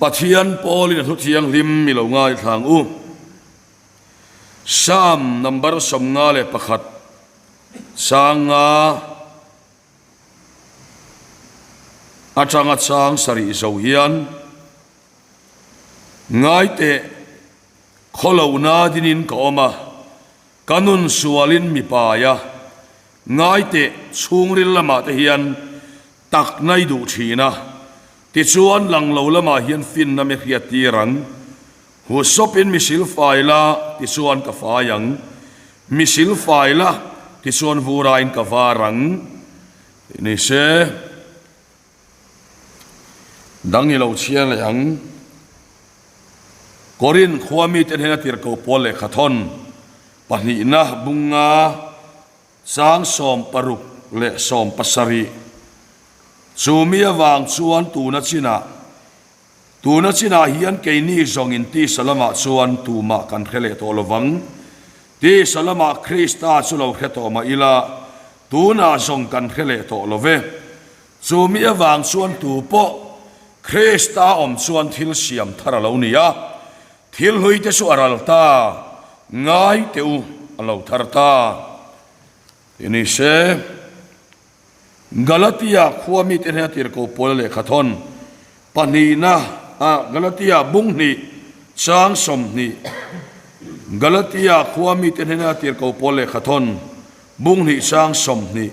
Pathian pawlin a thu thianghlim i lo ngaithla ang u. Psalm number 51 chang nga atanga chang sarih zo hian ngai teh khawlohna dinin ka awm a, ka nun sualin mi pai a, ngai teh chhungril lamah te hian tak nai duh thin a, tichuan lang lo lamah hian finna mi hriat tir ang. Hu sawpin mi silfai la, tichuan ka fai ang. Mi silfai la, tichuan vurain ka var ang. Tih ni se, dang i lo chhiar leh ang. Korinth khua mite hnena tirhkoh pawl lehkha thawn pahnihna bunga Chang 60 leh 70. Chu mi avang chuan tuna chinah, tuna chinah hian keini zawngin tisa lamah chuan tumah kan hre leh tawh lovang. Tisa lamah Krista chu lo hre tawh mah ila, tunah zawng kan hre leh tawh lo ve. Chu mi avang chuan tu pawh Krista awm chuan thil siam thar a lo ni a, Thil hlui te chu a ral ta, ngai teh u a lo thar ta tih ni se. Galatia khua mite hnena tirhkoh Paula lehkha thawn pahnihna ah Galatia bung hnih chang 20 Galatia khua mite hnena tirhkoh Paula lehkha thawn bung hnih chang 20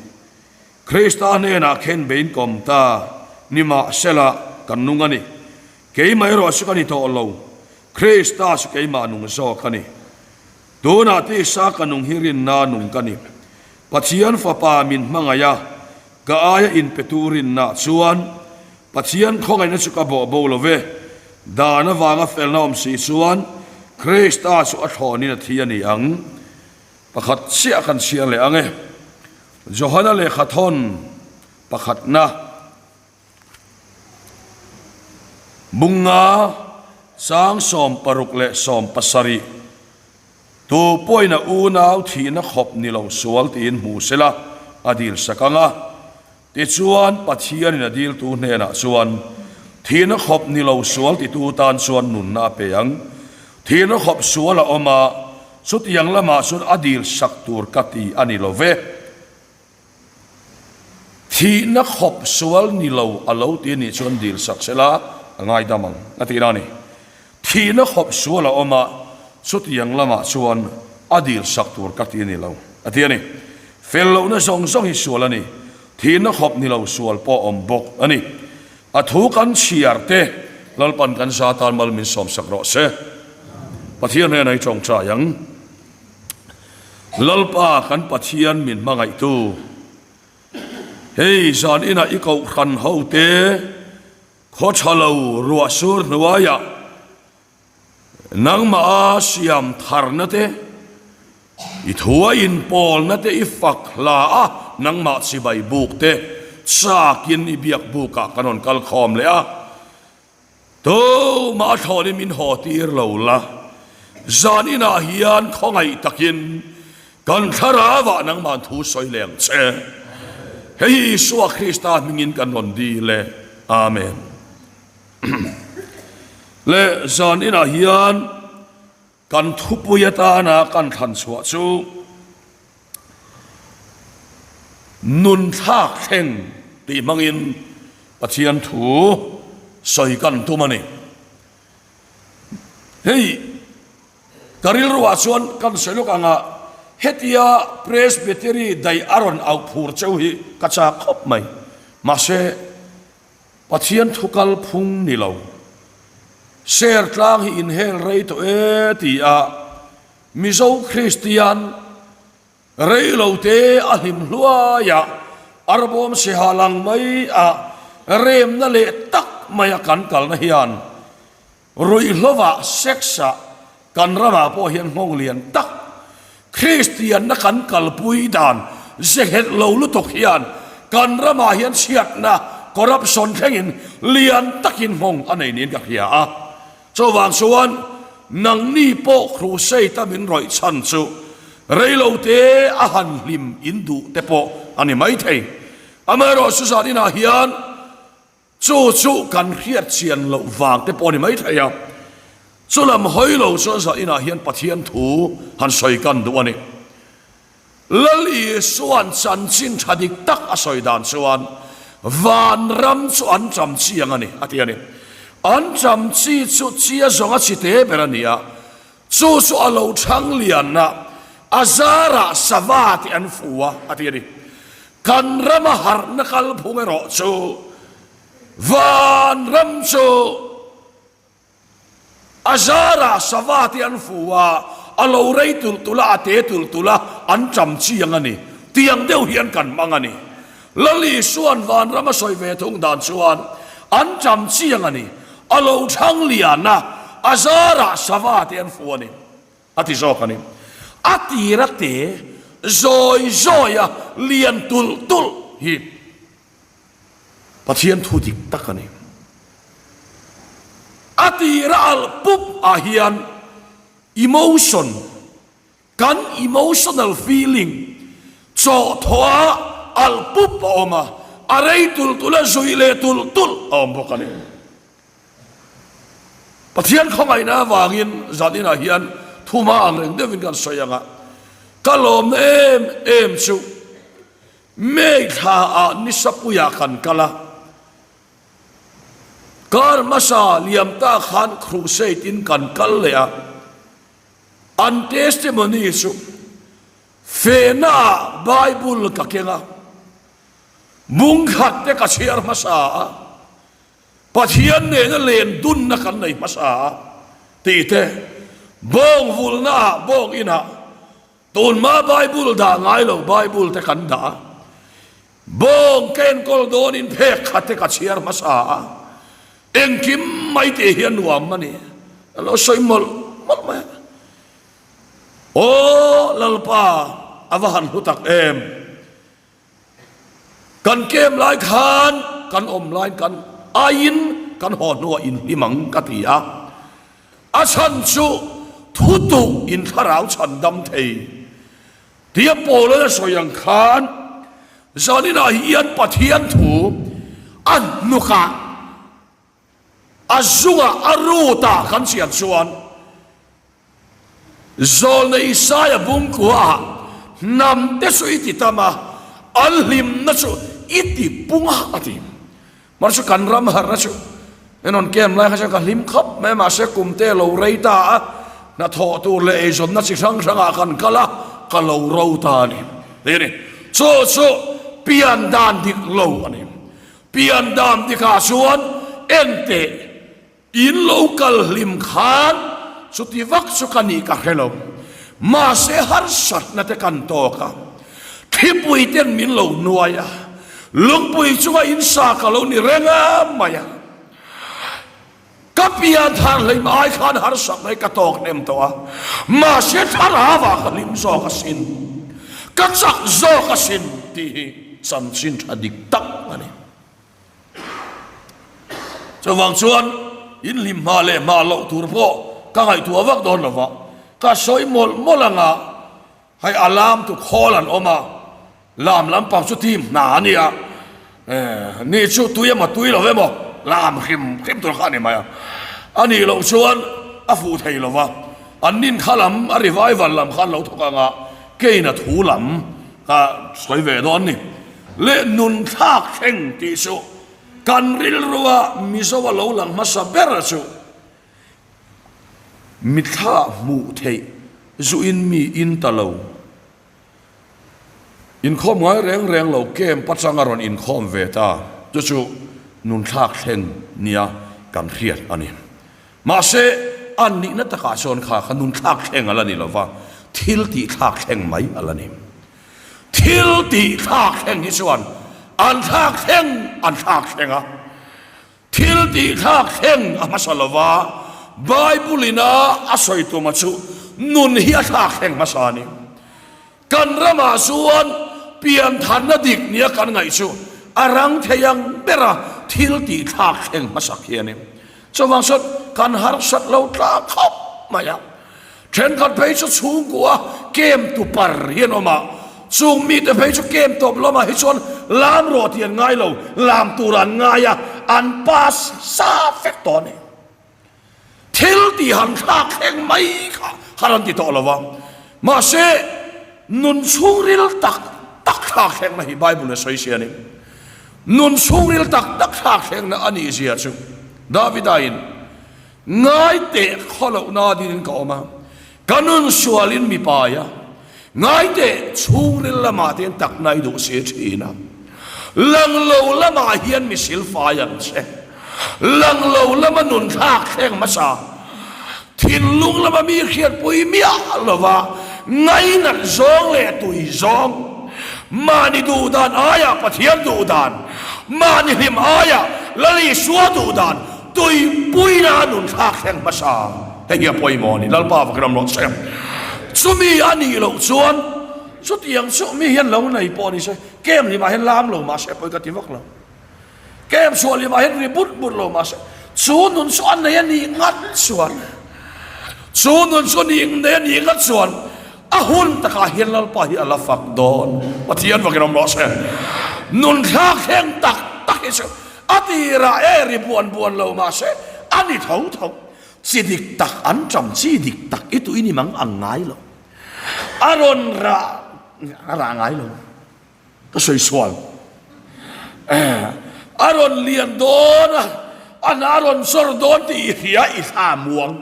Krista hnenah khen bein kawm ta nimahsela kan nung a ni. Keimah erawh chu ka ni tawh lo, Krista chu keimah nung zawk a ni. Tunah tisa ka nung hi rinna nung ka ni. Pathian Fapa min hmangaih a, ka aia inpetu rinna chuan Pathian khawngaihna chu ka bawh bo lo ve. Dan avanga felna awm si chuan Krista chu a thlawnin a thi a ni ang. Pakhat chiah kan chhiar leh ang e. Johana lehkha thawn pakhatna. Bunga chang 60 leh 70 Tu pawhin a unau thihna khawp ni lo sual tiin hmu sela a dil sak ang a. Tichuan Pathianin a diltu hnenah chuan thihna khawp ni lo sual titu tan chuan nunna a pe ang. Thihna khawp sual a awm a, chutiang lamah chuan a dil sak tur ka ti a ni lo ve. Thihna khawp sual ni lo a lo ti anih chuan dil sak sela a ngaidam ang a tihna a ni. Thihna khawp sual a awm a, chutiang lamah chuan a dil sak tur ka ti a ni lo a ti a ni. Fel lohna zawng zawng hi sual a ni, thihna khawp ni lo sual pawh a awm bawk a ni. A thu kan chhiar te Lalpan kan za tan mal min sawmsak rawh se. Pathian hnenah i tawngtai ang. Lalpa kan Pathian min hmangaihtu, hei zan inah i kohhran hote khaw tha lo ruah sur hnuaiah nangmah a siam tharna te, i thua inpawlna te i fak hla a, nangmah chibai buk te chakin i biak bukah kan rawn kal khawm leh a. Tumah a thlawnin min haw tir lo la, zan inah hian khawngaih takin kan thlarauah nangmah thu sawi leh ang che. Hei hi Isua Krista hmingin kan rawn dil e. Amen. Le zan inah hian kan thupui atana kan thlan chhuah chu Nun thlak thleng tih hmangin Pathian thu sawi kan tum a ni. Hei ka rilruah chuan kan sawi lawk anga hetia Presbytery daih a rawn auh phur cheu hi ka chak khawp mai. Mahse Pathian thu kal phung ni lo. Sertlang hi inhel rei tawh e ti a Mizo Kristian rei lo te a hlim hluai a, arbawm siha lang mai a, remna leh tak mai a kan kalna hian ruihhlovah, sex ah, kan ramah pawh hian nghawng lian tak Kristianna kan kalpui dan ze nghet lo lutuk hian kan ramah hian chhiatna, corruption thlengin lian takin nghawng a nei niin ka hria a. Chuvang chuan nangni pawh crusade a min rawih chhan chu reilote a han hlim in duh te pawh a ni maithei. Amaherawhchu zan inah hian. Chu chu kan hriat chian loh vang te pawh a ni maithei a. Chu lam hawi lo chuan zah inah hian Pathian thu han sawi kan duh a ni. Lal Isua'n chanchin tha dik tak a sawi dan chuan vanram chu an cham chi ang a ni, a ti a ni. An cham chi chu chia zawnga chi te ber a ni a, chu chu a lo thang lian a, a zarah sava tih an fu a, a ti a ni. Kan rama harhna kalphung erawh chu vanram chu A zarah sava te an fu a, a lo rei tulh tulh a, a te tulh tulh a, an cham chiang a ni. Tiang deuh hian kan hmang a ni. Lal Isua'n vanram a sawi ve thung dan chuan an cham chiang a ni. A lo thlang lian a, a zarah sava te an fu a ni, a ti zawk a ni. A tir a te zawi zawi a, lian tulh tulh hi. Pathian thu dik tak a ni. A tira alh pup ah hian emotion, kan emotional feeling chawhthawh ah alh pup a awm a, a rei tulh tulh a, zui leh tulh tulh a awm bawk a ni. Pathian khawngaihna avangin zan inah hian thuma ang reng deuhin kan sawi ang a, ka lawmna em em chu May thla ah Nisapuiah kan kal a, kar hmasa liam ta khan crusade in kan kal leh a, an testimony chu fehna ah Bible ka keng a, bung khat te ka chhiar hmasa a, Pathian nena len dunna kan nei hmasa a tih te, bawng vulna ah bawng inah Tunhma Bible dah ngai lo Bible te kan dah a, bawng ka enkawl dawnin phek khat te ka chhiar hmasa a, engkim mai tih hi a nuam a ni, a lo sawi mawlh mawlh mai a. Aw Lalpa a va han hlu tak em! Kan kem lai khan kan awm laiin kan aiin kan haw hnuah inhlim ang ka ti a, a chhan chu thutuh in thlarau chhan dam thei tia Paula'n a sawi ang khan zaninah hian Pathian thu a hnukah a zungah a root-ah kan chian chuan Zawlna Isaia bungkuaah hnam te chu i ti tam a, an hlimna chu i ti pung a, a ti. Mahse chu kan ram harhna chu en rawn kem lai kha chuan ka hlim khawp mai a, mahse kum te lo rei ta a, hnathawh tur leh eizawnna chi hrang hrangah kan kal a, ka lo ro ta a ni. Ti a ni. Chu chu pian dan dik lo a ni. Pian dan dikah chuan enteh In lo kal hlim khan chuti vak chu ka nih ka hre lo. Mahse harsatna te kan tawk a, thlipui ten min lo nuai a, lungpui chunga in sa ka lo ni reng a mai a. Ka pian thar hlim ai khan harsatna hi ka tawk hnem tawh a, mahse thlarau ah ka hlim zawk asin, ka chak zawk asin tih hi chanchin tha dik tak a ni. Chuvang chuan in hlim hma leh hma loh tur pawh ka ngaihtuah vak dawn lo va, ka sawi mawlh mawlh ang a, hei a lam tu khawl an awm a, lam lampang chu team hna a nia, ni chu tui emaw tui lo emaw lam hrim hrim tur kha a ni mai a, a nih loh chuan a fuh thei lo va, an nin kha lam a revival lam kha an lo thawk ang a, keina thu lam ka sawi ve dawn a ni. Leh nun thlak thleng tih chu kan rilrua Mizo a lo lang hmasa ber chu mitthla hmuh theih zuin mi in ta lo. Inkhawm ngai reng reng lo camp atanga rawn inkhawm ve ta chu chu nun thlak thleng nia kan hriat a ni. Mahse, an nihna takah chuan kha kha nun thlak thleng a la ni lova, thil tih thlak thleng mai a la ni. Thil tih thlak thleng hi chuan an thlak thleng an thlak thleng a, thil tih thlak thleng a hmasa lo va, Bible ina a sawi tuma chu nun hi a thlak thleng hmasa a ni. Kan ramah chuan piantharna dik nia kan ngaih chu a rang thei ang bera thil tih thlak thleng hmasak hi a ni. Chuvang chuan kan harsat lo tla khawp mai a. Thenkhat phei chu chhungkua kem tu par hi an awm a, chung mite phei chu kem tawp lamah hi chuan lam rawh tih an ngai lo, lam tur an ngai a, an pass sa vek tawh a ni. Thil tih han thlak thleng mai kha har an ti tawh lo va, mahse nun chhungril tak tak thlak thlengna hi Bible a sawi si a ni. Nun chhungril tak tak thlak thlengna a nih zia chu Davida in Ngai teh khawlohna dinin ka awm a, ka nun sualin mi pai a, ngai teh chhungril lamah te hian takna i duh si thin a, lang lo lamah hian mi silfai ang che, lang lo lama nun thlak thleng hmasa, thinlung lama mi hriatpui miah lova ngainat zawng leh tui zawng, mahni duh dan aia Pathian duh dan, mahni hlim aia Lal Isua duh dan, Tuipuina nun thlak thleng hmasa hei hi a pawimawh a ni. Lalpa va ram rawh che. Chumi a nih loh chuan chutiang chu mi hian lo nei pawh ni se, kem limah hian lam lo mahse pawi ka ti vak lo. Kem chhuah limah hian ri but but lo mahse chu nun chu a nei a nih ngat chuan chu nun chu a nei a nih ngat chuan a hun takah hian Lalpa hi a la fak dawn. Pathian vakin awm rawh se. Nun thlak thleng tak tak hi chu A tirah e ri buan buan lo mahse a ni tho tho. Chi dik tak an ṭam chi dik tak i tuih ni mang ang ngai lo. A rawn rah a rah ngai lo. Ka sawi sual. A rawn lian dawn a, a hna a rawn sawr dawn tih i hria i thla muang.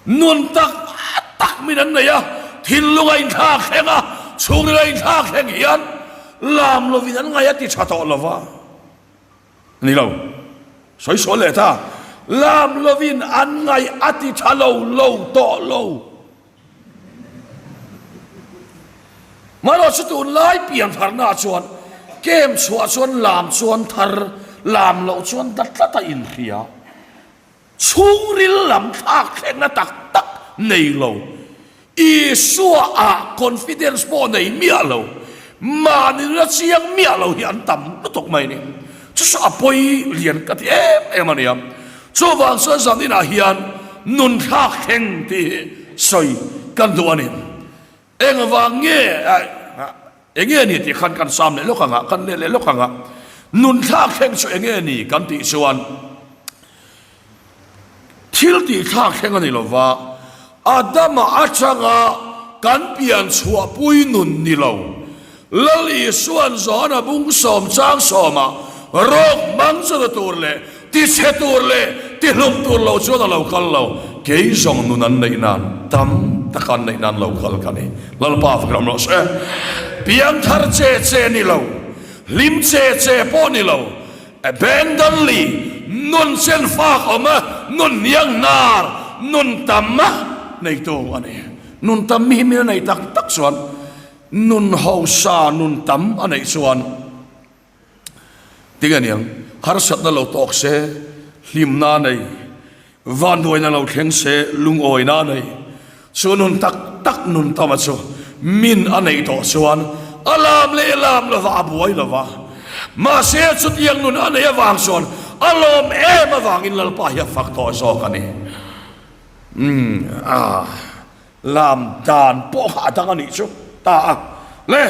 Nun tak tak min an nei a, thinlung a inthlak thleng a, chhungril a inthlak thleng hian lam lovin an ngaih a ti tha tawh lo va. Ni lo, sawi sual leh ta, lam lovin an ngaih a ti tha lo lo tawh lo. Marawh chu tunlai piantharna chuan kem chhuah chuan lam chuan thar, lam loh chuan dat tlat a inhria. Chhungril lam thlak thlengna tak tak nei lo, Isua ah confidence pawh nei miah lo, mahni nuna chiang miah lo hi an tam lutuk mai ni. Chu chu a pawi lian ka ti em em a nia. Chuvang chuan zan inah hian nun thlak thleng tih hi sawi kan duh a ni. Engvang nge eng nge ni tih khan kan sam leh lawk ang a, kan let leh lawk ang a. Nun thlak thleng chu eng nge ni kan tih chuan thil tih thlak thleng a ni lo va, Adama atanga kan pian chhuahpui nun ni lo. Lal Isua'n Johana bung sawm chang sawmah rawk hmang chawna tur leh tichhe tur leh tihlum tur lo chuan a lo kal lo. Kei zawng nun an neih nan tam taka an neih nan lo kal ka ni. Lalpa fak ram rawh se. Piangthar che che ni lo, hlim che che pawh ni lo, abandonly nun chen fak awm a, nun hniang hnar, nun tam a neitu a ni. Nun tam mi hi min a nei tak tak chuan Nun hausa nun tam a neih chuan tinge niang harsatna lo tawk se, hlimna a nei, vanduaina lo thleng se, lungawina a nei. Chu nun tak tak nun tama chu min a neih tawh chuan a lam leh lam lova a buai lova. Mahse chutiang nun a neih avang chuan a lawm em avangin Lalpa hi a fak tawh zawk a ni. Umm ah. Lam dan pawh kha a dang a nih chu ta a le.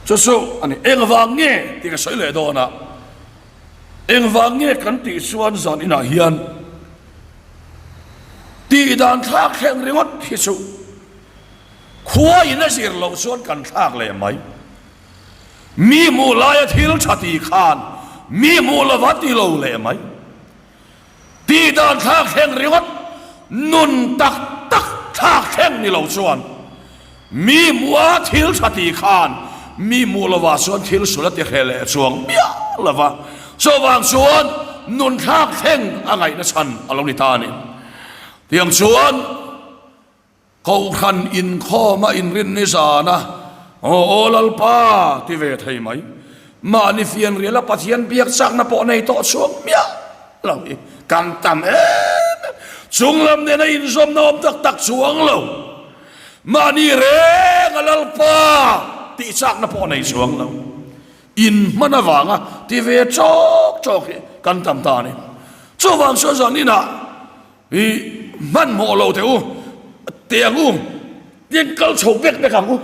Chu chu a ni. Engvang nge tih ka sawi leh dawn a, engvang nge kan tih chuan zan inah hian tih dan thlak thleng ringawt hi chu khua in a zir loh chuan kan thlak leh mai. Mi hmuh laia thil tha tih khan mi hmuh lova ti lo leh mai. Tih dan thlak thleng ringawt, nun tak tak thlak thleng ni lo chuan mi hmuha thil tha tih khan mi hmuh lovah chuan thil sul a ti hreh leh chuang miah lo va. Chuvang chuan nun thlak thleng a ngaihna chhan a lo ni ta a ni. Tiang chuan. Kohhran inkhawm a inrinni zan a, Aw aw Lalpa ti ve thei mai. Mahni fianrial a Pathian biak chakna pawh nei tawh chhuak miah lo hi kan tam em em. Chunglam nena inzawmna awm tak tak chuang lo. Mahni reng a Lalpa tih chakna pawh nei chuang lo. Inhman avanga ti ve chawk chawk hi kan tam ta a ni. Chuvang chuan zan inah I hmanhmawh lo teh u, teh ang u, tiang kal chho vek vek ang u.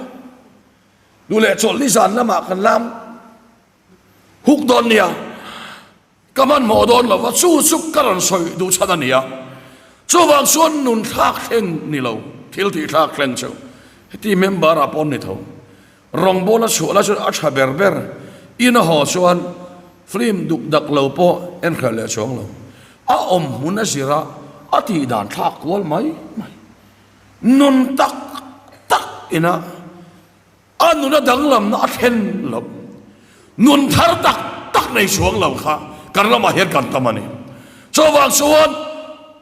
Duh leh chawlhni zan lamah kan lam huk dawn nia. Ka hmanhmawh dawn lo va, chu chu ka rawn sawi duh chhan a ni a. Chuvang chuan nun thlak thleng ni lo, thil tih thlak thleng chu heti member ah pawh ni tho. Rawngbawla chhuah lai chuan a tha ber ber, in a haw chuan film duk dak lo pawh en hreh leh chuang lo. A awm hmun a zir a, a tih dan thlak kual mai mai. Nun tak tak ina A nuna danglamna a thlen lo. Nun thar tak tak nei chuang lo kha kan ramah hian kan tam a ni. Chuvang chuan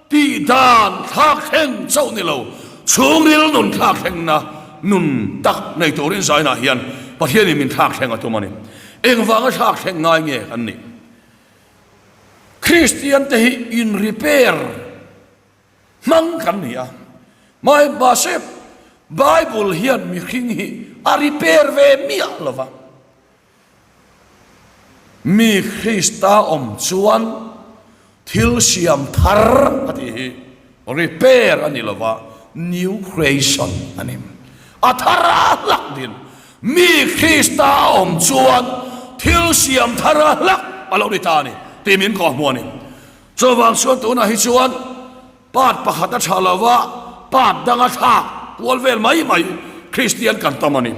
tih dan thlak thleng chauh ni lo, chhungril nun thlak thlengna nun tak nei turin zainah hian Pathianin min thlak thleng a tum a ni. Engvanga thlak thleng ngai nge kan nih? Kristiante hi in repair Hmang kan ni a, mai mahse Bible hian mihring hi a repair ve miah lo va. Mi Krista awm chuan thil siam thar a tih hi repair a ni lo va, new creation a ni. A thar a hlak din. Mi Krista awm chuan thil siam thar a hlak a lo ni ta a ni tih min kawhhmuh a ni. Chuvang chuan tunah hi chuan part pakhat a tha lo va, part dang a thlak kual vel mai mai Kristian kan tam a ni.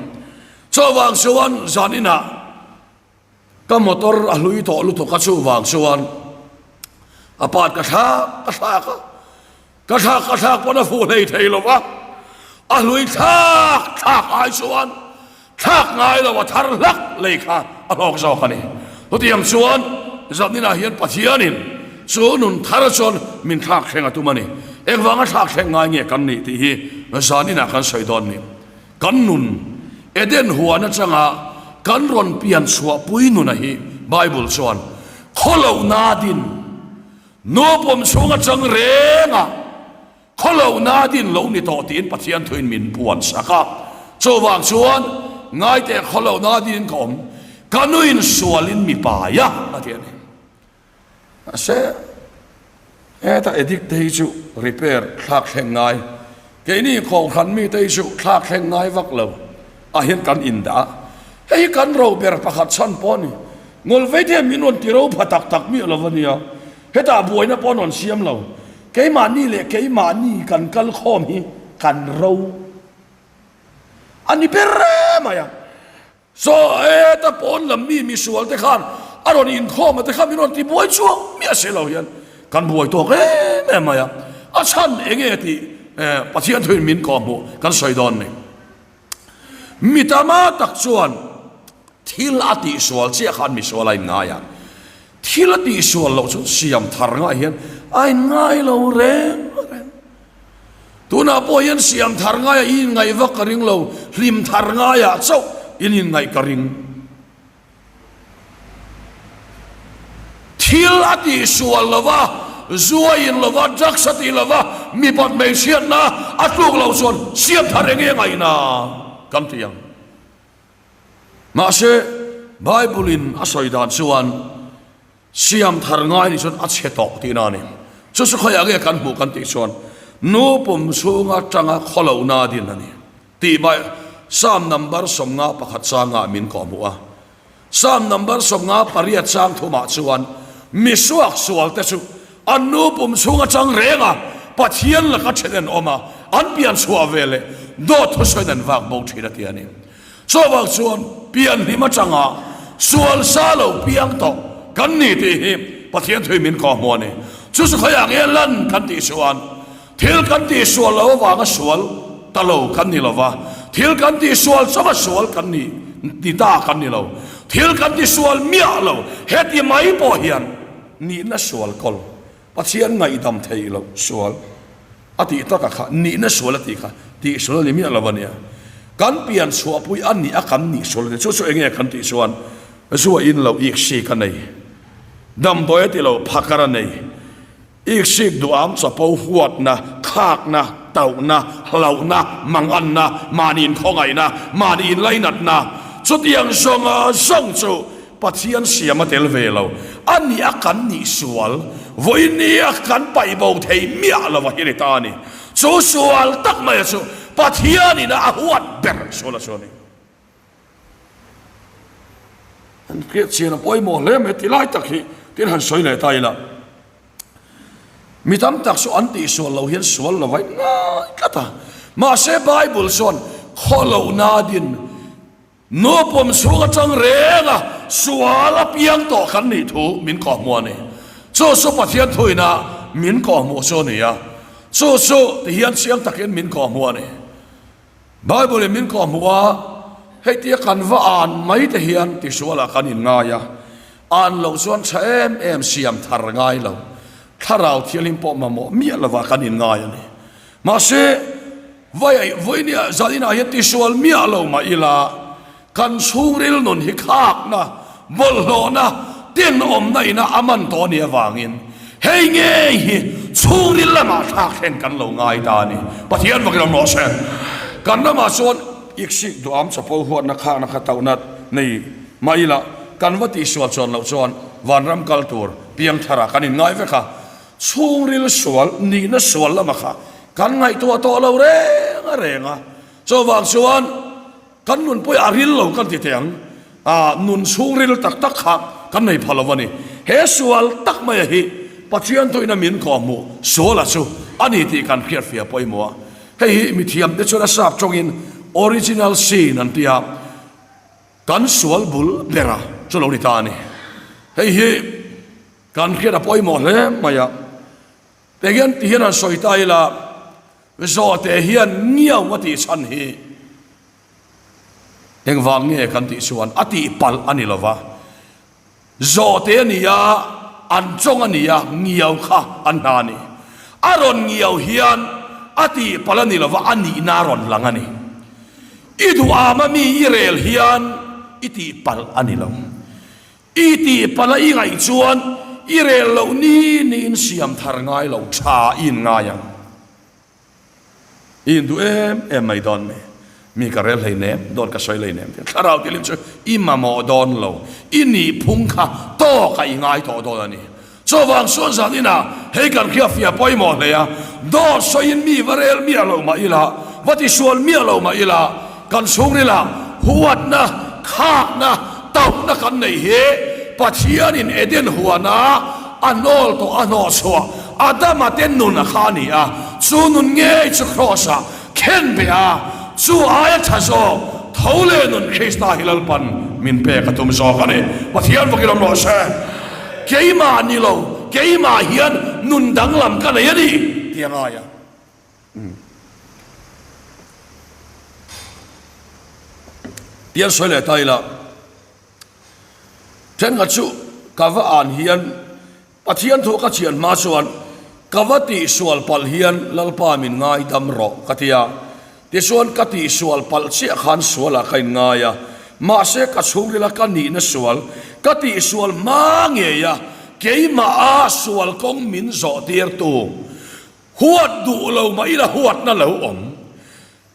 Chuvang chuan zan inah ka motor a hlui tawh lutuk a, chuvang chuan a part ka thlak ka thlak a. Ka thlak ka thlak pawn a fuh hlei thei lo va, a hlui thlak thlak ai chuan thlak ngai lo a thar hlak lei kha a hlawk zawk a ni. Chutiang chuan Zaninah hian Pathianin chu nun thar chuan min thlak thleng a tum a ni. Engvanga thlak thleng ngai nge kan nih tih hi Zaninah kan sawi dawn ni. Kan nun Eden huan atanga kan rawn pian chhuahpui nuna hi Bible chuan khawlohna din Nu pum chhung atang reng a, khawlohna din lo ni tawh tiin Pathian thuin min puan sak a. Chuvang chuan ngaiteh khawlohna din ka awm, ka nuin sualin mi pai a, a ti a ni. Mahse, heta addict te hi chu repair thlak thleng ngai, keini kohhran mite hi chu thlak thleng ngai vak lo ah hian kan indah a. Hei hi kan ro ber pakhat chhan pawh a ni. Ngawlvei te hian min rawn ti ro pha tak tak miah lo a nia. Hetah buaina pawh an rawn siam lo. Keimahni leh keimahni kan kal khawm hi kan ro a ni ber mai a. Saw heta pawn lam mi misual te khan a rawn inkhawm a te khan min rawn ti buai chuang miah si lo hian kan buai tawk em em mai a. A chhan eng nge tih Pathian thuin min kawhhmuh kan sawi dawn ni. Mi tama tak chuan thil a tihsual chiah khan misual a inngai a, thil a tihsual loh chu siam thar ngah hian a inngai lo reng reng. Tunah pawh hian siam thar ngaiah i inngaih vak ka ring lo, hlim thar ngaiah chauh in inngaih ka ring. Thil a tihsual lo va, zu a in lo va, drugs a tih lo va, mipat hmeichhiatna a tluk loh chuan siam thar eng nge ngaihna kan ti ang. Mahse, Bible-in a sawi dan chuan siam thar ngai nih chuan a chhe tawh tihna a ni. Chu chu khawiah nge kan hmuh kan tih chuan nu pum chhunga tanga khawlohna din a ni. Tih bai Psalm number 51 changah min kawhhmuh a. Psalm number 58 chang thumah chuan mi suak sualte chu an nu pum chhung atang reng a, Pathian laka then an awm a, an pian chhuah ve leh dawt thusawiin an vak bo thin a ti a ni. Chuvang chuan pian hlim atanga sual sa lo piang tawh kan ni tih hi Pathian thuin min kawhhmuh a ni. Chu chu khawiah nge lan kan tih chuan Thil kan tihsual lo avanga sual ta lo kan ni lo va, thil kan tihsual chauha sual kan ni ni ta kan ni lo. Thil kan tisual miah lo, heti mai pawh hian nihna sual kawl, Pathian ngaihdam theih loh sual a tih taka kha nihna sual a tih kha tihsual a ni miah lo a nia. Kan pian chhuahpui a nih a kan nih sual a ni. Chu chu enge kan tih chuan zua in lo iksik a nei, damdawi a ti lo phakar a nei. Iksik duham chapo huatna, khakna, tauhna, hlauhna, manganna, mahni inkhawngaihna, mahni inlainatna, chutiang zawnga zawng chu Pathian siam a tel ve lo. A nih a kan nih sual, vawiin ni a kan paih bo thei miah lo a hi ni ta a ni. Chu sual tak maia chu Pathianin a huat ber sual a chu a ni. Kan hriat chian a pawimawh hle mai ti lai tak hi tin han sawi leh ta ila. Mi tam tak chu an tihsual lo hian sual lo vaih ngai tlat a. Mahse Bible chuan khawlohna din nu pum chhung atang reng a sual a piang tawh kan nih thu min kawhhmuh a ni. Chu chu Pathian thuina min kawhhmuh chu a ni a. Chu chu tihian chiang takin min kawhhmuh a ni. Bible in min kawh hmuh a, heitia kan va an mai te hian tisualah kan inngai a, an loh chuan tha em em siam thar ngai lo, thlarau thianghlim pawh mamawh miah lovah kan inngai a ni. Mahse, vai vawinia zaninah hian tisual miah lo mah ila, Kan chhungril nun hi khakna, bawlhhlawhna, tenawmna ina a man tawh a nih avangin hei ngei hi chhungril lamah thlak thlen kan lo ngai ta a ni. Pathian vakin awm rawh se. Kan ramah chuan iksik duham chapo huatna khakna kha tauhna nei mah ila kan va tihsual chuan loh chuan vanram kal tur piangtharah kan inngai vek a, chhungril sual nihna sual lama kha kan ngaihtuah tawh lo reng a reng a. Chuvang chuan. Kan nun pawh a ril lo kan ti teh ang, ah nun chhungril tak tak kha kan nei pha lo a ni. He sual tak maia hi Pathian tuina min kawhhmuh suala chu a ni tih kan hriatfiah pawimawh a. Hei hi mithiamte chuan a sap tawngin original sin an ti a, kan sual bul bera chu lo ni ta a ni. Hei hi kan hriat a pawimawh hle mai a. Tihian tihian han sawi ta ila, Zawhte hian ngiau a tih chhan hi engvang nge kan tih chuan a tih palh a ni lova, zawhte a ni a, an chawng a ni a, ngiau kha an hna a ni. A rawn ngiau hian a tih palh a ni lova, a nihna a rawn lang a ni. I duham a mi i rel hian i tih palh a ni lo. I tih palh a i ngaih chuan i rel loh ni niin siam thar ngai lo tha i in ngai ang. I induh em em mai dawn mi. Mi ka rel hleinem, dawt ka sawi hleinem tih thlarau tilim chu i mamawh dawn lo. I nihphung kha tawkah i ngai tawh dawn a ni. Chuvang chuan zan inah hei kan hriatfiah pawimawh hle a, dawt sawiin mi va rel miah lo mah ila, va tisual miah lo mah ila, kan chhungrilah huatna, khakna, tauhna kan neih hi Pathianin Eden huana a hnawl tawh a hnawhchhuah Adama te nun a kha a ni a, chu nun ngei chu Kraws-ah khen beh a, chu aia tha zawk tho leh nun Krista hi Lalpan min pek a tum zawk a ni. Pathian vakin awm rawh se. Keimah ni lo, keimah hian nun danglam ka nei a ni tih a ngai a. Pian sawi leh ta ila, thenkhat chu ka va an hian Pathian thu ka chian hma chuan ka va tihsual palh hian Lalpa min ngaidam rawh ka ti a. Tichuan ka tihsual palh chiah khan sualah ka inngai a, mahse ka chhungrila ka nihna sual ka tihsual hma ngei a, keimaha sual kawng min zawh tirtu huat duh lo mah ila huatna lo awm.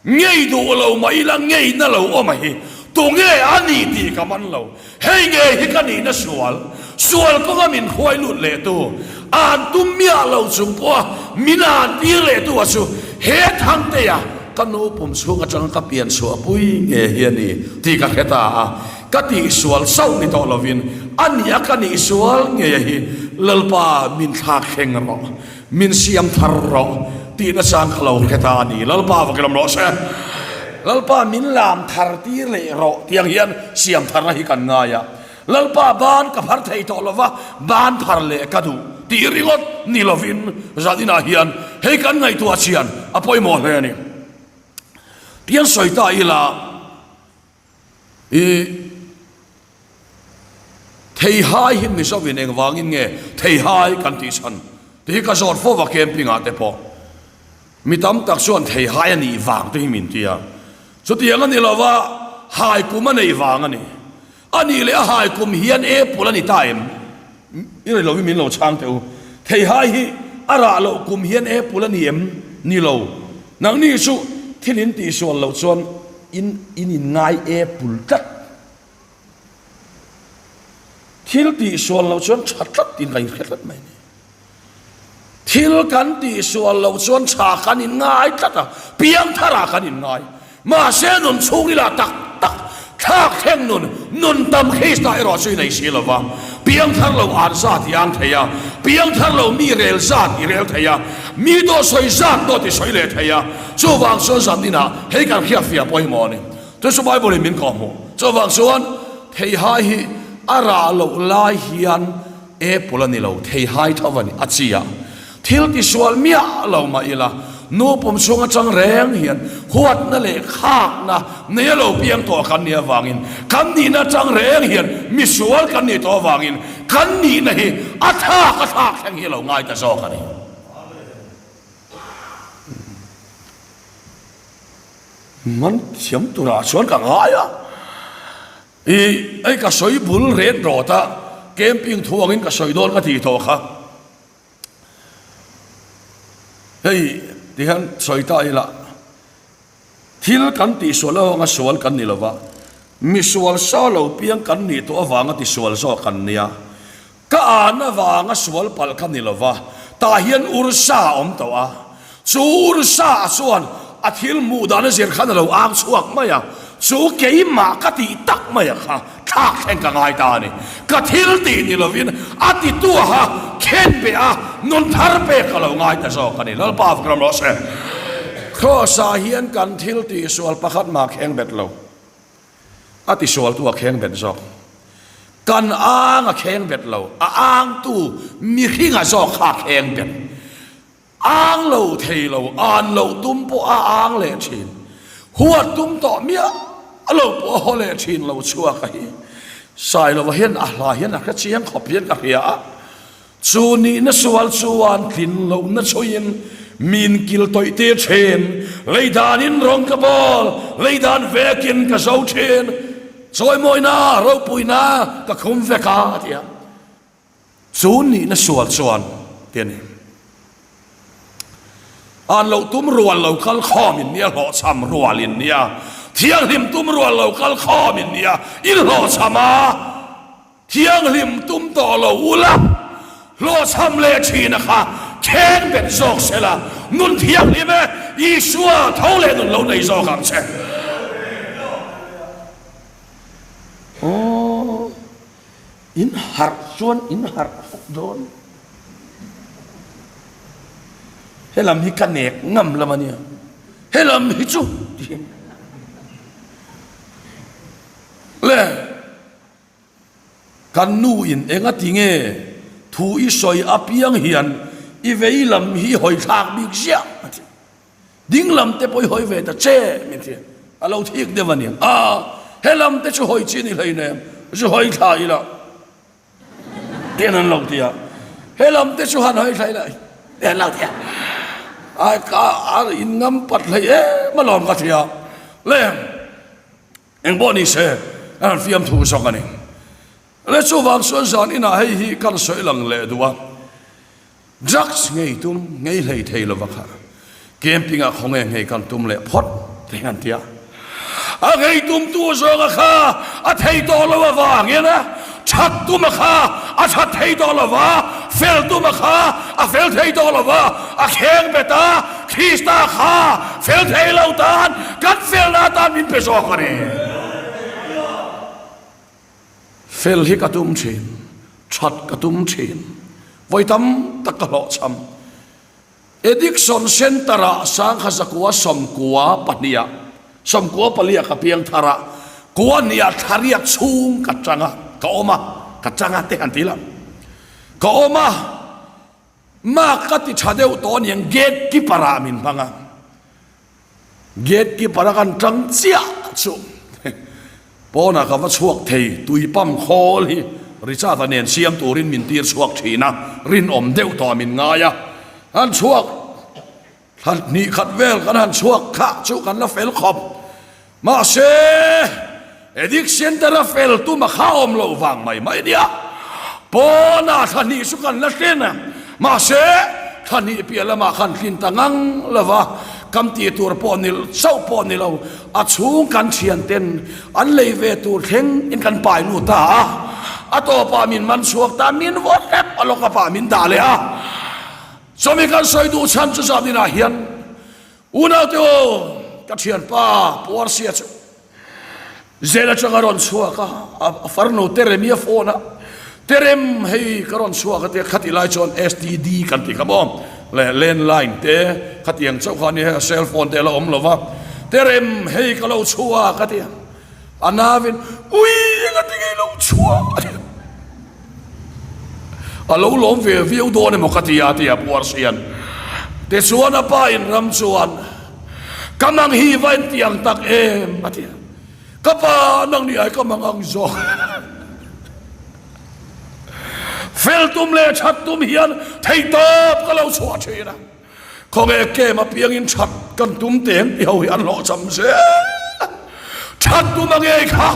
Ngei duh lo mah ila ngeina lo awm a hi tunge a ni tih ka man lo. Hei ngei hi ka nihna sual, sual kawnga min hruai lut leh tu, an tum miah lo chung pawha min an tir leh tu a chu he Thangtea ka nu pum chhung atanga ka pian chhuah pui nge hi a ni tih ka hre ta a. Ka tihsual chauh ni tawh lovin a nih a ka nih sual ngei a hi Lalpa min thlak thleng rawh. Min siam thar rawh tih nachang ka lo hre ta a ni. Lalpa va kilawm rawh se. Lalpa min lam thar tir leh rawh tiang hian siam tharna hi kan ngai a. Lalpa ban ka phar thei tawh lova, ban phar leh ka duh tih ringawt ni lovin zan inah hian hei kan ngaihtuah chian a pawimawh hle a ni. Tiang sawi ta ila. I Theihai hi Mizovin engvangin nge Theihai kan tih chhan tih hi ka zawt fo va camping ah te pawh mi tam tak chuan Theihai a nih vang te hi min ti a, chutiang a ni lo va hai kum a neih vang a ni. A nih leh a hai kum hian apple a ni ta em? I rei lovin min lo chhang teh u. Theihai hi a rah loh kum hian apple a ni em? Ni lo. Nangni chu thil in tihsual loh chuan in in inngai apple tlat. Thil tihsual loh chuan tha tlat in ka inhre tlat mai a ni. Thil kan tihsual loh chuan tha kan inngai tlat a, piangtharah kan inngai. Mahse nun chhungril ah tak tak. Thlak thleng nun, nun tam Krista erawh chu i nei si lo va. Piangthar lo an zat i ang thei a, piangthar lo mi rel zat i rel thei a, mi dawt sawi zat dawt i sawi leh thei a. Chuvang chuan zan inah hei kan hriatfiah pawimawh a ni. Chu chu Bible in min kawhhmuh. Chuvang chuan theihai hi a rah loh lai hian apple a ni lo, theihai tho a ni, a chi a. Thil tisual miah lo mah ila, nu pum chhung atang reng hian huatna leh khakna nei a lo piang tawh kan nih avangin, kan nihna atang reng hian misual kan nih tawh avangin kan nihna hi a thlak a thlak thleng hi a lo ngai ta zawk a ni. Man thiam turah chuan ka ngai a. I ei ka sawi bul ret rawt a, camping thu angin ka sawi dawn ka tih tawh kha. Hei tihian sawi ta ila, thil kan tihsual avanga sual kan ni lova, misual sa lo piang kan nih tawh avanga tisual zawk kan nia. Ka an avanga sual palh ka ni lova, tah hian ursa a awm tawh a. Chu ursa chuan a thil hmuh dan a zir khan a lo ang chhuak mai a, chu keimah ka tih tak mai a kha thlak thleng ka ngai ta a ni. Ka thil tih ni lovin a tituaha khen beh a nun thar pek ka lo ngai ta zawk a ni. Lalpa Vikram rawh se. Kraws-ah hian kan thil tihsual pakhat mah kheng bet lo. A tisualtu a kheng bet zawk. Kan ang a kheng bet lo, a angtu mihringa zawk kha a kheng bet. Ang lo thei lo, an loh tum pawh a ang leh thin. Huat tum tawh miah lo pawh a haw leh thin lo chhuak a hi. Sailova hian a hla hian a hre chiang khawp hian ka hria a. Chu nihna sual chuan tlin lohna chhuiin min kil tawih tir thin. Lei danin rawng ka bawl, lei dan vekin ka zo thin. Chawimawina, ropuina ka khum vek a, a ti a. Chu nihna sual chuan ti a ni. An lo tum rual lo kal khawm in nia, hlawhchham rual in nia. Thianghlim tum rual lo kal khawm in nia, in hlawhchham a. Thianghlim tum tawh lo ula, hlawhchham leh thina kha kheng bet zawk sela, nun thianghlim e, Isua tho leh nun lo nei zawk ang che. Aw, in harh chuan in harh hawk dawn. Helam hi ka nek ngam lam a nia, helam hi chu ti le. Kan nu in enga ti nge thu i sawi apiang hian i vei lam hi hawi thlak bik ziah a ti. Ding lam te pawh i hawi ve ta che min ti. A lo thik deuh a niang. A, he lam te chu hawi chi ni hleinem, zu hawi thla ila tian an lo ti a. He lam te chu han hawi thla ila tian an lo ti a. A, ka, a in ngam pat hlei em alawm ka ti a. Le. Eng pawh ni se, an han fiamthu zawk a ni. Le chuvang chuan zan inah hei hi kan sawi lang leh duh a, drugs ngei tum ngei hlei thei lova kha camping ah khawnge ngei kan tum leh phawt te hian an ti a. A ngei tumtu zawnga kha a thei tawh lo avangin a that tuma kha a that thei tawh lova, fel tuma kha a fel thei tawh lova, a kheng bet a, Krista kha fel thei lo tan kan felna atan min pe zawk a ni. Fel hi ka tum thin, that ka tum thin, vawi tam tak ka hlawhchham. Addiction Centre-ah sangha zakua sawmkua pahniha sawmkua paliah ka piang thar a, kua hniha thlariat chhung ka tang a, ka awm a, ka tang a te han ti la, ka awm a. Mark ka ti tha deuh tawh aniang gate keeper ah min hmang a, gate keeper a kan tang chiah chu pawnah ka va chhuak thei tui pump khawl hi Richard-a nen siam turin min tir chhuak thin a, rinawm deuh tawh min ngai a, han chhuak Thla hnih khat vel kan han chhuak kha chu kan la fel khawp. Mahse, Addict Centre-a fel tum a kha awm loh vang mai mai nia. Pawnah thla hnih chu kan la tlin a, mahse, thla hnih piah lamah khan tlin ta ngang lo va, kam tih tur pawh ni chauh pawh ni lo, a chhung kan thianten an lei ve tur thleng in kan pai lut ta a. A tawpah min man chhuak ta, min vawt hlep a lawkapah min dah leh a. Chumi kan sawi duh chhan chu zan inah hian unaute aw ka thianpa Pu Arsia chu. Jail atang a rawn chhuak a, a farnu Teremi a phone a, Terem hei ka rawn chhuak a tia khatih lai chuan STD kan tih kha maw le landline te khatiang chauh kha a nia cell phone te a la awm lo va, Terem hei ka lo chhuak a tia a navin ui engati nge i lo chhuak a tia a lo lawm ve viau dawn emaw ka tia a tia Puarsian tichuan a pa in ram chuan Ka mang hi va in ti ang tak em? a ti a. Ka pa nang ni ai ka mang ang zawk. Fel tum leh that tum hian theihtawp ka lo chhuah thin a. Khawnge kem apiangin that kan tum teng ti ho hi an hlawhcham zel a. That tum a ngei kha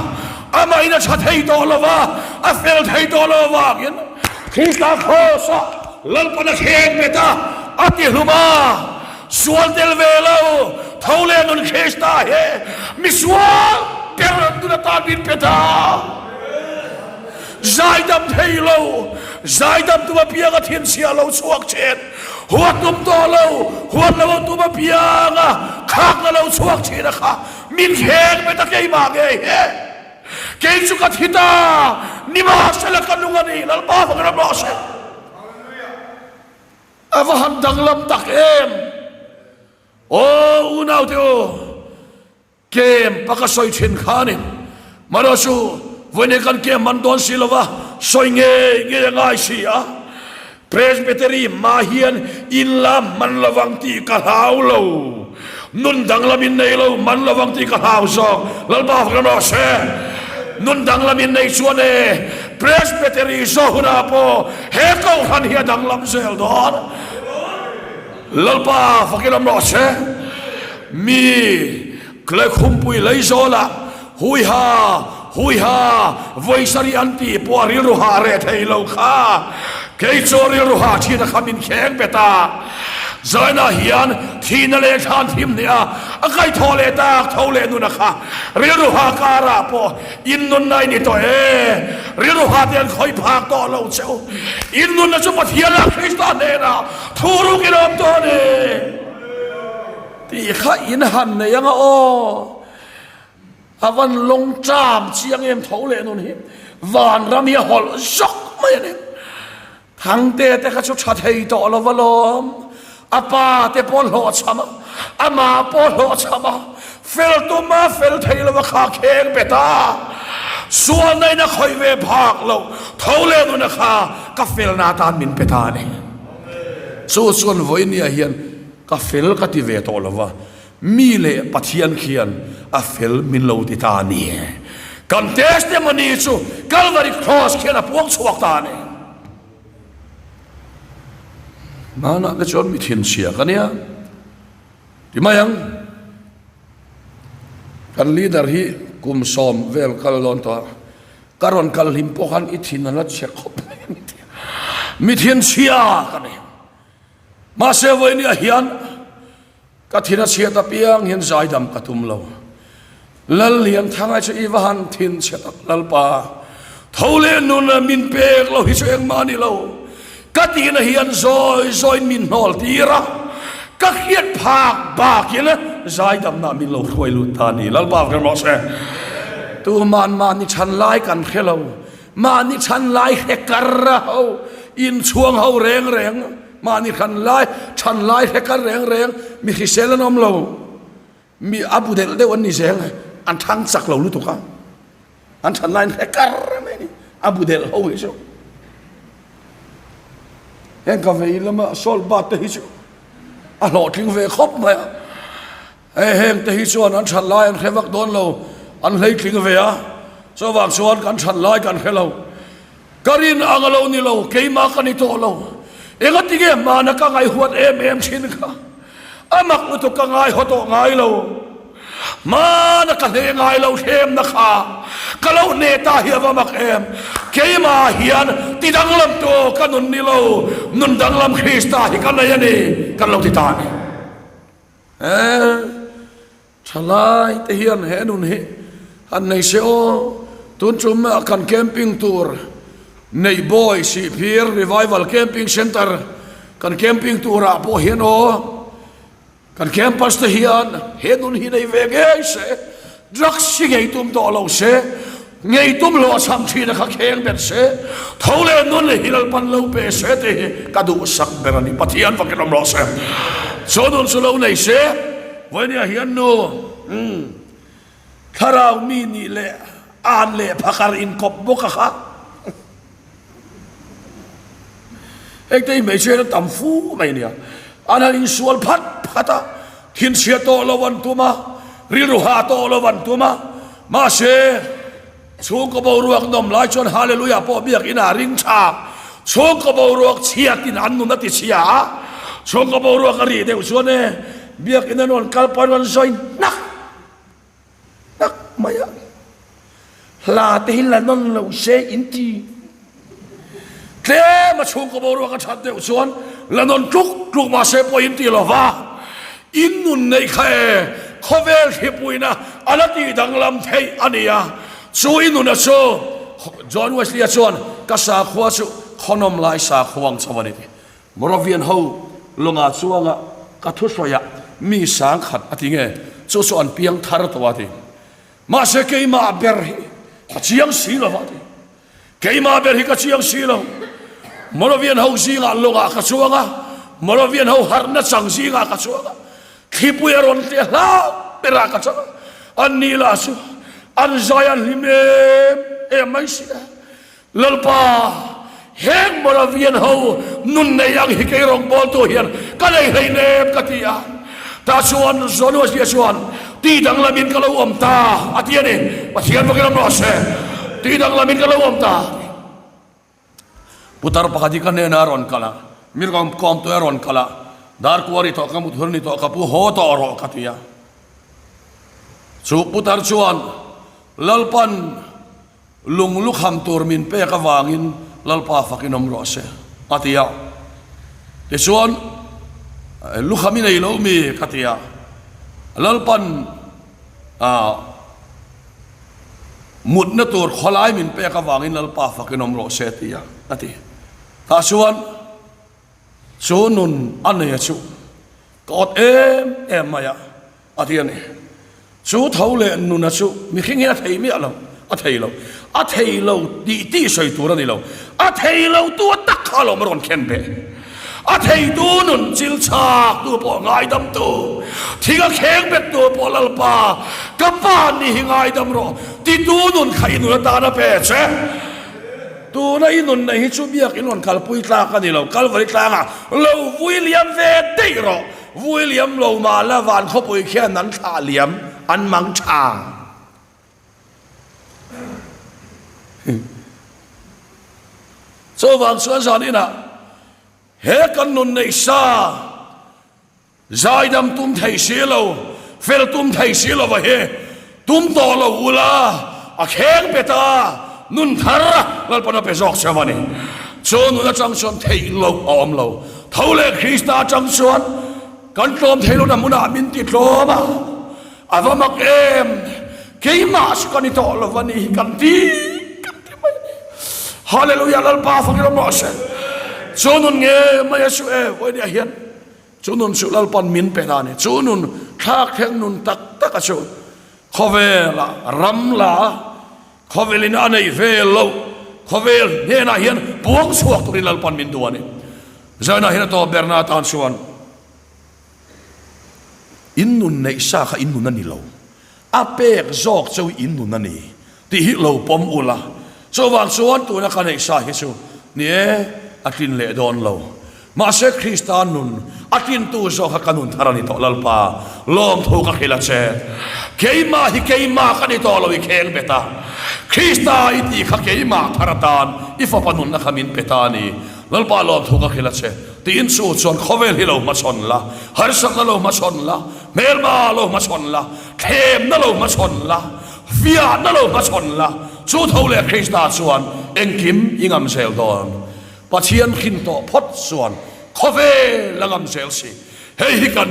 amahin a tha thei tawh lo va, a fel thei tawh lo avangin Krista Kraws-ah Lalpan a thleng bet a, a ti hlum a. Sual tel ve lo, tho leh nun Krista he misual ber nun atan min pe ta. Zaidam thei lo, zaidam tum apianga thinchhia lo chhuak thin, huat tum tawh lo, huat lo tum apianga khakna lo chhuak thin a kha min thleng pe ta keimah ngei he. Kei chu ka thi ta, nimahsela ka nung a ni, Lalpa fak ram rawh se. A va han danglam tak em! Aw unaute u, kem pa ka sawi thin kha a ni. Mahrawh chu vawiin kan kem man dawn si lova, sawi ngei ngei a ngai si a. Presbytery hma hian in la man lovang tih ka hlau lo. Nun danglam in nei lo man lovang tih ka hlau zawk. Lalpa fak rawh se. Nun danglam in nei chuan e Presbytery zawh hunah pawh he kohhran hi a danglam zel dawn. Lalpa fakin awm rawh se. Mi Khumpui Leizawlah Huiha, huiha, vawi sarih an tih pawh a rilru hah reh thei lo kha. Kei chu a rilru hah thin a kha min kheng bet a. Zainah hian thihna leh thlan thim nia a kaihthawh leh tak tho leh nuna kha rilru hah karah pawh in nunna i ni tawh e. Rilru hah te an khawih phak tawh lo che u. In nunna chu Pathianah Krista hnenah thu ruk in awm tawh a ni. Tih kha in han nei anga aw. A van lawng ṭam chiang em tho leh nun hi vanram hi a hawlh zawk mai a ni. Thangte te kha chu ṭha thei tawh lo va lawm. A pa te pawh hlawhchham a, amah pawh hlawhchham a, fel tum a fel thei lo a kha kheng bet a. Sualna in a khawih ve phak lo tho leh nun a kha ka felna atan min pe ta a ni. Chu chuan vawinia hian ka fel ka ti ve tawh lo va. Mi leh Pathian khian a fel min lo ti ta a ni. Kan testimony chu Calvary Cross khian a puang chhuak ta a ni. Hmanah te chuan mi thinchhia ka nia. Ti mai ang. Kan leader hi kum sawm vel kal dawn tawh a. Ka rawn kal hlim pawh khan i thin a la chhe khawp mai a ni ti. Mi thinchhia ka ni. Mahse vawinia hian Ka thin a chhiat apiang hian zaidam ka tum lo. Lallianthanga chu i va han thin chhe tak Lalpa. Tho leh nun a min pek lo hi chu engmah a ni lo. Ka tihna hian zawi zawiin min hnawl tir a, ka hriat phak bakin zaidamna min lo hruai lut ta a ni. Lalpa vek rawh se. Tuman mahni chhan lai kan hre lo. Mahni chhan lai hre kar a ho, inchhuang ho reng reng. Mahni hran lai, than lai hre kar reng reng, mi hrisel an awm lo, mi a bu delh deuh an ni zel, an thang chak lo lutuk a, an than laiin hre kar mai a ni, a bu delh ho hi chu. Heng ka vei lama salt bath te hi chu a hlawhtling ve khawp mai a, hei heng te hi chuan an than lai an hre vak dawn lo, an hleitling ve a, chuvang chuan kan than lai kan hre lo. Ka rin ang a lo ni lo, keimah ka ni tawh lo. Engati nge hmana ka ngaihhuat em em thin kha? A mak lutuk ka ngaihaw tawh ngai lo. Hmana ka hneh ngai lo thlemna kha ka lo hneh ta hi a va mak em. Keimah hian ti danglam tu ka nun ni lo, nun danglam Krista hi ka nei a ni, kan lo ti ta a ni. Eh. Thalai te hian he nun hi han nei se aw, tun tum ah kan camping tur Neihbawi Sihphir Revival Camping Centre kan camping tur ah pawh hian aw, kan campus te hian he nun hi nei ve ngei se. Drugs hi ngei tum tawh lo se, ngei tum hlawhchham thina kha kheng bet se, tho leh nun hi Lalpan lo pe se tih hi ka duhsak ber a ni. Pathian fakin awm rawh se. Chu nun chu lo nei se, vawinia hian nu, umm, thlarau mi nih leh an leh phakar inkawp bawk a kha. Hengte hi hmeichhia hian tam fu mai nia. An han insual phat phat a, thinchhia tawh lo an tum a, rilru ha tawh lo an tum a. Mahse, chhungkaw boruak nawm lai chuan Hallelujah pawh biakin a ring tha. Chhungkaw boruak chhiatin an nun a ti chhia a, chhungkaw boruak a rih deuh chuan e, biakin an rawn kal pawh an rawn zawi hnak. Tak mai a, hla te hi la nawn lo se in ti. Tlem a chhungkaw boruak a that deuh chuan la nawn tluk tluk mah se pawh in ti lo va, in nun neih kha e khawvel thlipuina a la tih danglam theih a ni a, chu i nuna chu John Wesley-a chuan ka sakhua chu khawnawm lai sakhua ang chauh a ni ti. Moravian ho lawngah chuanga ka thuhruaiah mi sangkhat a ti nge, chu chu an piang thar tawh a ti. Mahse keimah ber hi ka chiang si lo a ti. Keimah ber hi ka chiang si lo. Moravian ho zingah lawngah ka chuang a, Moravian ho harhna chang zingah ka chuang a, thlipui a rawn tle hlau berah ka chang a, an ni lah chu an zai an hlim em em mai si a. Lalpa, heng Moravian ho nun nei ang hi kei rawngbawltu hian ka nei hleinem ka ti a. Tah chuan Jonuasia chuan, Ti danglamin ka lo awm ta, a ti a ni. Pathian vakin awm rawh se. Ti danglamin ka lo awm ta. Putar pakhat hi ka hnenah a rawn kal a, mi kawmtawih a rawn kal a, Darkuari tawh ka mut hur ni tawh ka pu haw tawh rawh ka ti a. Chu putar chuan Lalpan Lung lukham tur min pek avangin Lalpa fakin awm rawh se, a ti a. Tichuan, Lukham i nei lo mi? ka ti a. Lalpan mutna tur khawlai min pek avangin Lalpa fakin awm rawh se, a ti a, a ti. Tah chuan chu nun a nei a chu ka awt em em mai a. A ti a ni. Chu tho leh nuna chu mihring hian a thei miah lo, a thei lo. A thei lo tih tih sawi tur a ni lo. A thei lo tu a tak kha alawm a rawn khen beh. A thei tu nun chil chak tu pawh ngaidam tu, thing a kheng bet tu pawh Lalpa, ka pa ni hi ngaidam rawh ti tu nun kha i nun atan a pe che. Tuna i nun nei hi chu biak in rawn kalpui tlak a ni lo, Kalvari tlangah lo vui liam ve daih rawh. Vui liam lo mah la van khawpui khian an thlah liam an mang tha. Chuvang chuan zan inah he kan nun neih sa zaidam tum thei si lo, fel tum thei si lova hi tum tawh lo ula a kheng bet a, nun thar Lalpan a pe zawk cheu a ni. Chu nun atang chuan theih loh a awm lo. Tho leh Krista atang chuan kan tlawm thei lohna hmunah min ti tlawm a, a va mak em! Keimah chu ka ni tawh lo va ni hi kan ti kan ti mai a ni. Hallelujah Lalpa fakin awm rawh se. Chu nun nge mai a chu e vawinia hian chu nun chu Lalpan min pe ta a ni. Chu nun thlak thleng nun tak tak a chu khawvela ram la Khawvelin a neih ve loh khawvel hnenah hian puang chhuak turin Lalpan min duh a ni. Zainah hian a tawp berna atan chuan in nun neih sa kha in nun a ni lo, a pek zawk chu in nun a ni tih hi lo pawm ula. Chuvang chuan tuna ka neih sa hi chu ni e, a tlin leh dawn lo. Mahse Krista nun a tlintu zawk kha ka nun thar a ni tawh Lalpa, lawmthu ka hrilh a che. Keimah hi keimah ka ni tawh lo i kheng bet a, Krista i tih kha keimah thar atan i fapa nunna kha min pe ta a ni. Lalpa lawmthu ka hrilh a che. Tiin chu chuan khawvel hi lo hmachhawn la, harsatna lo hmachhawn la, hmelma lo hmachhawn la, thlemna lo hmachhawn la, fiahna lo hmachhawn la, chu tho leh Krista chuan engkim i ngam zel dawn. Pathian hrin tawh phawt chuan khawvel a ngam zel si. Hei hi kan,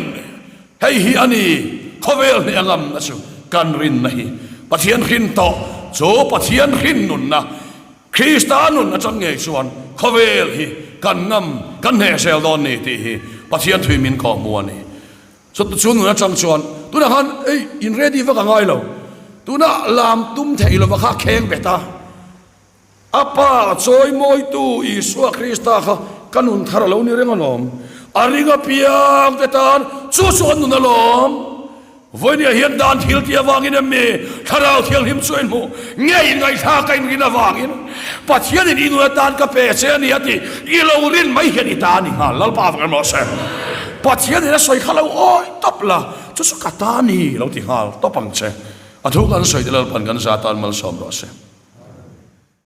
hei hi a ni khawvel hneh a ngamna chu kan rinna hi. Pathian hrin tawh chu Pathian hrin nunna, Krista nun atang ngei chuan khawvel hi kan ngam, kan hneh zel dawn ni tih hi Pathian thui min kawhhmu a ni. Chu chu nun atang chuan tunah khan ei in ready vak a ngai lo. Tuna lam tum thei lova kha kheng bet a. A Pa chawimawitu Isua Krista kha ka nun thar a lo ni reng alawm. A ring apiang te tan chu chu an nun alawm. Vawinia hian dan thil tih avangin em mi Thlarau Thianghlim chu a inhmuh nge inngaihthlak a inrin avangin Pathianin i nun atan ka pe che a ni a tih i lo rin mai hian i ta a ni nghal. Lalpa avang emaw se Pathianin a sawi kha lo awi tawp la, chu chu ka ta a ni lo ti nghal tawp ang che. A thu kan sawi te Lalpan kan za tan malsawm rawh se.